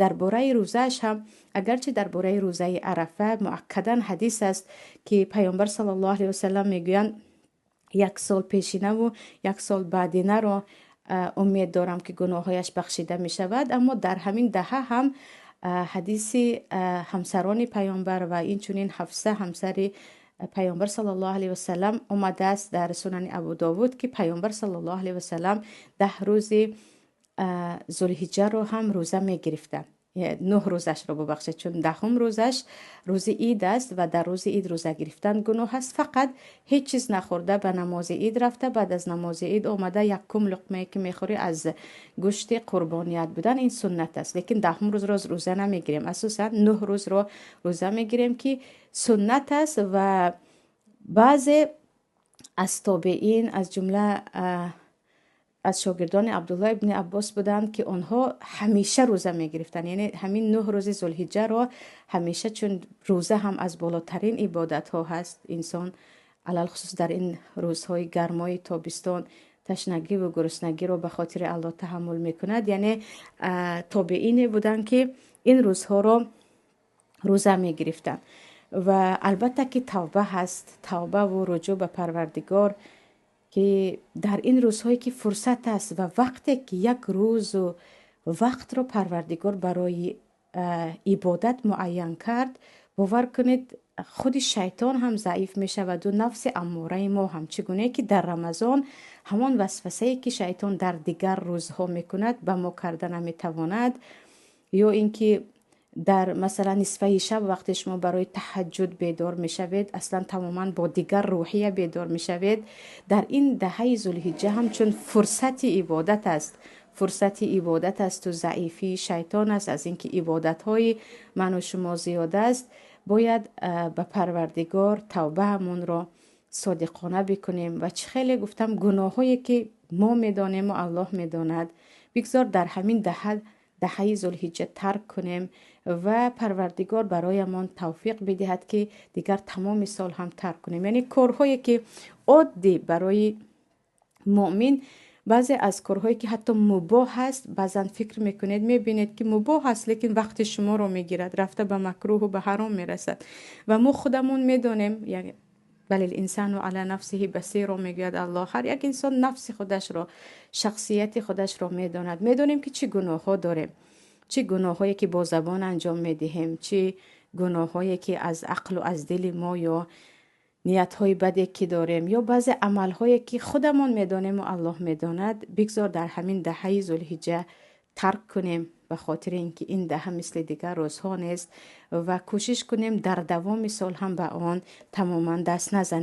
Дар бораи рӯзааш ҳам, агарчи дар бораи рӯзаи Арафа муаккадан ҳадис аст, ки Паёмбар саллаллоҳу алайҳи васаллам мегӯянд: як сол пешинаву як сол баъдинаро умед дорам, ки гуноҳҳояш бахшида мешавад. Аммо дар ҳамин даҳа ҳам ҳадиси ҳамсарони Паёмбар ва инчунин Ҳафса, ҳамсари Паёмбар саллаллоҳу алайҳи васаллам, омадааст дар Сунани Абу Довуд, ки Паёмбар саллаллоҳу алайҳи васаллам 10 рӯзи Зулҳиҷҷаро ҳам рӯза мегирифтанд, 9 рӯзашро, бубахшед, чун 10-ум рӯзаш рӯзи ид аст ва дар рӯзи ид рӯза гирифтан гуноҳ аст. Фақат ҳеҷ чиз нахӯрда ба намози ид рафта, баъд аз намози ид омада, якум луқмае ки мехӯрӣ аз гӯшти қурбоният будан, ин суннат аст. Лекин 10-ум рӯзро рӯза намегирем, асосан 9 рӯзро рӯза мегирем, ки суннат аст. Ва баъзе аз тобеин, аз ҷумла аз шогирдони Абдулло ибни Аббос буданд, ки онҳо ҳамеша рӯза мегирифтанд, яъне ҳамин 9 рӯзи Зулҳиҷҷаро ҳамеша, чун рӯза ҳам аз болотарин ибодатҳо ҳаст. Инсон алалхусус дар ин рӯзҳои гармои тобистон ташнагиву гуруснагиро ба хотири Аллоҳ таҳаммул мекунад. Яъне тобеине буданд, ки ин рӯзҳоро рӯза мегирифтанд. Ва албатта ки тавба ҳаст, тавбаву руҷӯъ ба Парвардигор, ки дар ин рӯзҳое ки фурсат аст ва вақте ки як рӯзу вақтро Парвардигор барои ибодат муайян кард, бовар кунед, худи шайтон ҳам заиф мешаваду нафси аммораи мо ҳам. Чӣ гунае ки дар Рамазон ҳамон васвасае, ки шайтон дар дигар рӯзҳо мекунад, ба мо карда наметавонад, ё ин ки дар масалан нисфаи шаб вақте шумо барои таҳаҷҷуд бедор мешавед, аслан тамоман бо дигар рӯҳия бедор мешавед. Дар ин даҳаи Зулҳиҷҷа ҳам чун фурсати ибодат аст, фурсати ибодат асту заифии шайтон аст, аз ин ки ибодатҳои ману шумо зиёд аст, бояд ба Парвардигор тавбаамонро содиқона бикунем. Ва чӣ хеле гуфтам, гуноҳҳое ки мо медонему Аллоҳ медонад, бигзор дар ҳамин даҳа, даҳаи Зулҳиҷҷа, тарк кунем ва Парвардигор бароямон тавфиқ бидиҳад, ки дигар тамоми сол ҳам тарк кунем. Яъне корҳое ки оддӣ барои муъмин, баъзе аз корҳое ки ҳатто мубоҳ ҳаст, баъзан фикр мекунед, мебинед, ки мубоҳ аст, лекин вақти шуморо мегирад, рафта ба макрӯҳу ба ҳаром мерасад. Ва мо худамон медонем, بل الإنسان على نفسه بصيرة мегӯяд Аллоҳ. Ҳар як инсон нафси худашро, шахсияти худашро медонад. Медонем, ки чӣ гуноҳҳо дорем, чӣ гуноҳҳое ки бо забон анҷом медиҳем, чӣ гуноҳҳое ки аз ақлу аз дили мо ё ниятҳои баде ки дорем, ё баъзе амалҳое ки худамон медонему Аллоҳ медонад. Бигзор дар ҳамин даҳаи Зулҳиҷҷа тарк кунем, ба хотири ин ки ин даҳа мисли дигар рӯзҳо нест, ва кӯшиш кунем дар давоми сол ҳам ба он тамоман даст назанем.